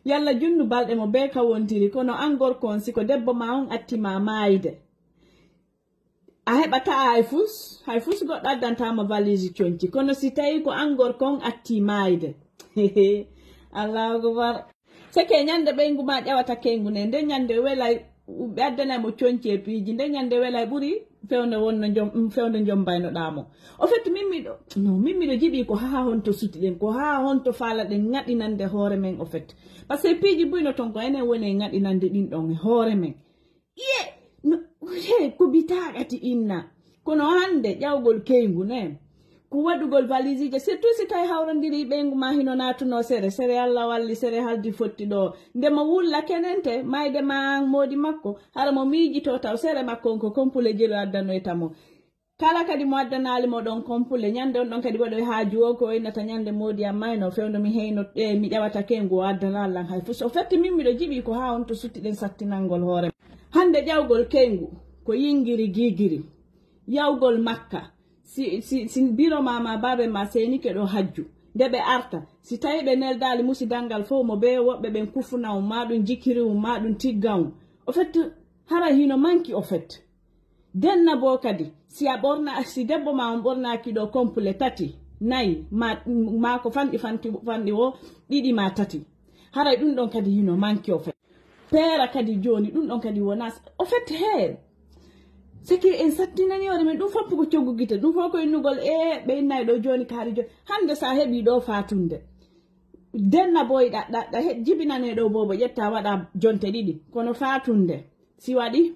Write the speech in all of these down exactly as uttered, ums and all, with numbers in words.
Yalla junnu balɗe mo bee ka wontiri, kono an gorko on, si ko debbo ma on atti ma maayde, a heɓataa hay fus, hay fus goɗɗo addantama valise conci. Kono si tawi ko an gorko on atti maayde, Allahu akbar. Seke ñande ɓeyngu ma ƴawata keyngu ne, nde ñande welay ɓe addanay mo conci e piiji, nde ñande welay ɓuri fewndo wonno jom, fewndo jombaynoɗaa mo. O fait, min miɗo, no, min miɗo jiɓi ko haa honto suti ɗen, ko haa honto faala ɗen ŋaɗinande hoore men, o fait. Parce que piiji buyno ton ko enen woni e ŋaɗinande ɗin ɗon e hoore men. Iye, no, he, ko bitaaka ti inna. Kono hannde ƴawgol keyngu ne, ko waɗugol valisije, surtout si tawi hawrondiri ɓeyngu ma hino naatuno sere, sere Allah walli, sere haldi fotti ɗo. Nde mo wulla kenente, mayde ma an moodi makko, hara mo miijito taw sere makko on ko kompule jelo addanoyta mo. Kala kadi mo addanaali mo ɗon kompule, ñande on ɗon kadi waɗoy haaju o ko o innata ñande moodi am mayno, fewndo mi heyno, e, mi ƴawata keyngu o addana lan hay fus. O fetti min miɗo jiɓi ko haa on to sutti ɗen sattinangol hoore. Hannde ƴawgol keyngu ko yingiri gigiri, yawgol makka, si, si, si biro ma, ma baabe ma seenike ɗo hajju, nde ɓe arta, si tawi ɓe neldaali musidal ngal fof mo bee woɓɓe ɓen kufuna on, ma ɗum jikiri on, ma ɗum tigga on. O fetti hara hino manki o fetti. Denna boo kadi, si a ɓorna, si debbo ma on ɓornaaki ɗo kompule tati, nayi, ma, ma ko fanɗi fanti, fanɗi wo ɗiɗi ma tati. Haray ɗum ɗon kadi hino manki o fait. Peera kadi jooni, ɗum ɗon kadi wona, o fait, he. C'est que en sattinani hoore men, ɗum fof ko coggu gite, ɗum fof ko innugol, e ɓe innay ɗo jooni kaari jooni. Hannde sa heɓi ɗo fatunde. Denna boy ɗa, ɗa, ɗa he-, jibinane ɗo bobo ƴetta waɗa jonte ɗiɗi. Kono fatunde, si waɗi,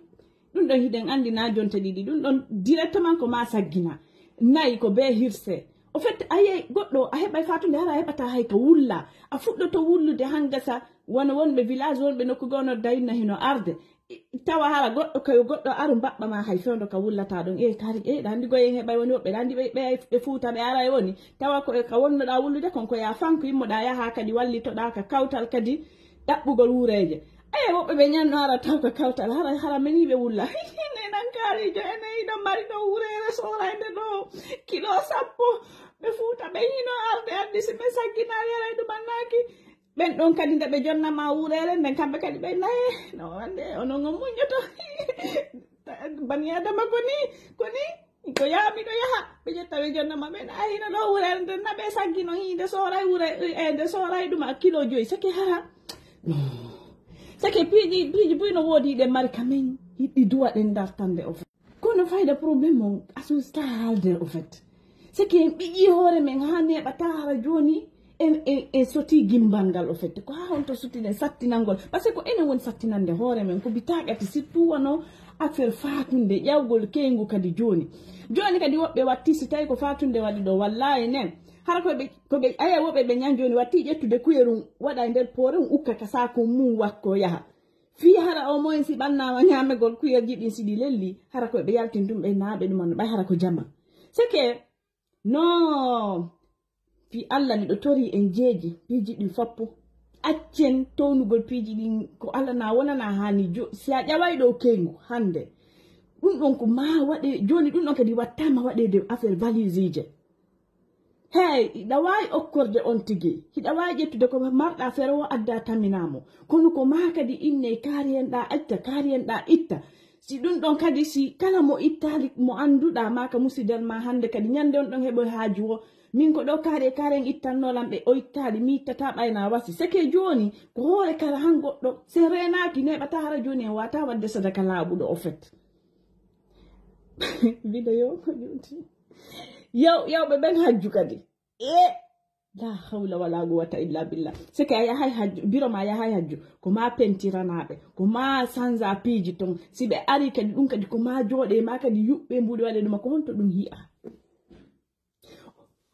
ɗum ɗon hiɗen anndi na jonte ɗiɗi. Ɗum ɗon directement ko ma saggina. Nayi ko be hirse. O fait, a yey goɗɗo, a heɓay fatunde, hara a heɓata hay ka wulla. A fuɗɗoto wullude hangasa, wano wonɓe village, wonɓe nokku goo no dayinna hino arde. I-, tawa hara goɗɗo kayo goɗɗo aru mbaɓɓa ma hay fewndo ka wullata ɗon. E kari, e ɗa anndi goyen heɓay woni woɓɓe, ɗa anndi ɓe, ɓe, ɓe fuuta ɓe aray woni. Tawa ko e ka wonnoɗa wullude kon ko ya fanko yimmoɗa yaha kadi wallitoɗa ka kawtal kadi ɗaɓɓugol wureeje. Aye woɓɓe ɓe ñanno hara taw ka kawtal, hara, hara meni ɓe wulla. Ne nan kaarijo ene yiɗo mari ɗo wureere soorayde ɗo kilo sappo. Ɓe fuuta ɓe hino arde anndi si ɓe saggina yaray ɗum annaaki. Ɓen ɗon kadi nde ɓe jonna ma wureere nden kamɓe kadi ɓe naye. No wande onon on muññoto. Bani Adama ko ni, ko ni. Ko yaa miɗo yaha, ɓe ƴetta ɓe jonna ma ɓen, ay, hino ɗo wurere nden, na ɓe saggi no hii, nde sooray wure, e, nde sooray ɗum a kilo joyi, sake hara. Sake piiji, piiji buy no woodi ɗe mari ka men, yiɗi duwa ɗen dartande o fait. Kono fayda problème on, asus ta haalde o fait. Sake en ɓiƴi hoore men haa neeɓa ta hara jooni, en, en, en soti gimbal ngal o fait. Ko haa on to suttinen sattinangol. Parce que ko enen woni sattinande hoore men, ko bitaaqati surtout wano affaire faatunde, ƴawgol keyngu kadi jooni. Jooni kadi woɓɓe watti si tawi ko faatunde waɗi ɗo, wallaahi nen. Hara ko ɓe, ko ɓe, aya woɓɓe ɓe ñan jooni watti ƴettude kuyeru waɗa e nder poore, ukka ka saako mum wakko yaha. Fii hara o moyen si ɓannaama ñaamegol kuyerji ɗin si ɗi lelli, hara ko ɓe yaltin ɗum ɓe naaɓe ɗum an ɓay hara ko jama. Seke, no, fii Allah miɗo tori en jeeji, piiji ɗin foppo. Accen townugol piiji ɗin ko Allah na wonana haani jo, si a ƴaway ɗo keyngu hannde. Ɗum ɗon ko ma waɗe, jooni ɗum ɗon kadi wattama waɗeede affaire valisije. Hey, hiɗa waawi okkorde on tigi. Hiɗa waawi ƴettude ko marɗa fere o adda taminamo. Kono ko ma kadi inne kaari hen ɗa acca, kaari hen ɗa itta. Si ɗum ɗon kadi, si kala mo ittaali mo annduɗa ma ka musidal ma hannde kadi ñande on ɗon heɓoy haaju o. Min ko ɗo kaari e kaari en ittanno lan ɓe o ittaali, mi ittata ɓayna wasi. Seke jooni, ko hoore kala han goɗɗo, si en reenaaki neeɓata hara jooni en wata wadde sadaka laaɓuɗo o fet. Video ko ƴuuti. Yaw, yawɓe ɓen hajju kadi. E la hawla wala quwwata illa billah. Seke a yahay hajju, biro ma yahay hajju. Ko ma pentiranaɓe, ko ma sanza piiji ton. Si ɓe ari kadi ɗum kadi ko ma jooɗe ma kadi yuɓɓe mbuɗi waɗe ɗuma ko honto ɗum hi'a.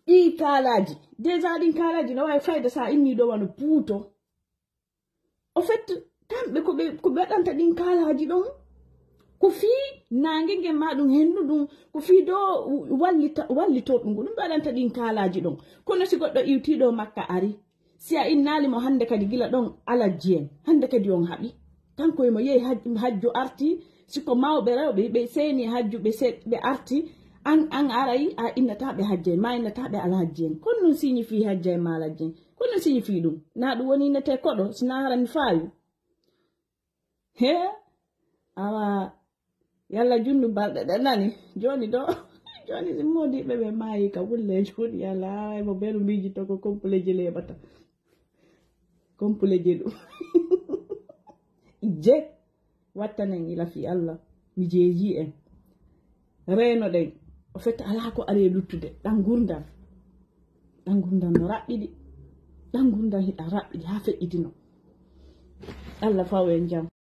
Ɗi kaalaji, déjà ɗin kaalaji no wawi fayda sa inni ɗo wano puuto. O fait, kamɓe ko ɓe, ko ɓe waɗanta ɗin kaalaji ɗon, ko fii naange ngen ma ɗum hendu ɗum, ko fii do wallita, wallitorɗum, ko ɗum ɓe waɗanta ɗin kaalaji ɗon. Kono si goɗɗo iwtiɗo makka ari, si a innaali mo hannde kadi gila ɗon alajji en, hannde kadi on haɓi. Kanko emo yehi haj-, hajju arti, si ko mawɓe rewɓe, ɓe seeni hajju, ɓe se-, ɓe arti, an, an aray, a innata ɓe hajji en, ma innata ɓe alhajji en. Kono ɗum signifie hajja en ma alajji en. Kono signifie ɗum na ɗum woni nete koɗo sina harani faawi. He awa yalla junnu balɗe ɗe nani. Joni ɗo joni si modiɓe ɓe maayi ka wulle joni yalla awa mo beru miji to ko compleje leɓata. Compleje ɗum je wattanen ila fi allah. Mi jeeji en reno ɗen o fetta ala ko are luttude ɗan gurdam. Ɗan gurdam no raɓɓiɗi. Ɗan gurdam hiɗa raɓɓiɗi ha feƴƴitino. Allah faw en jam.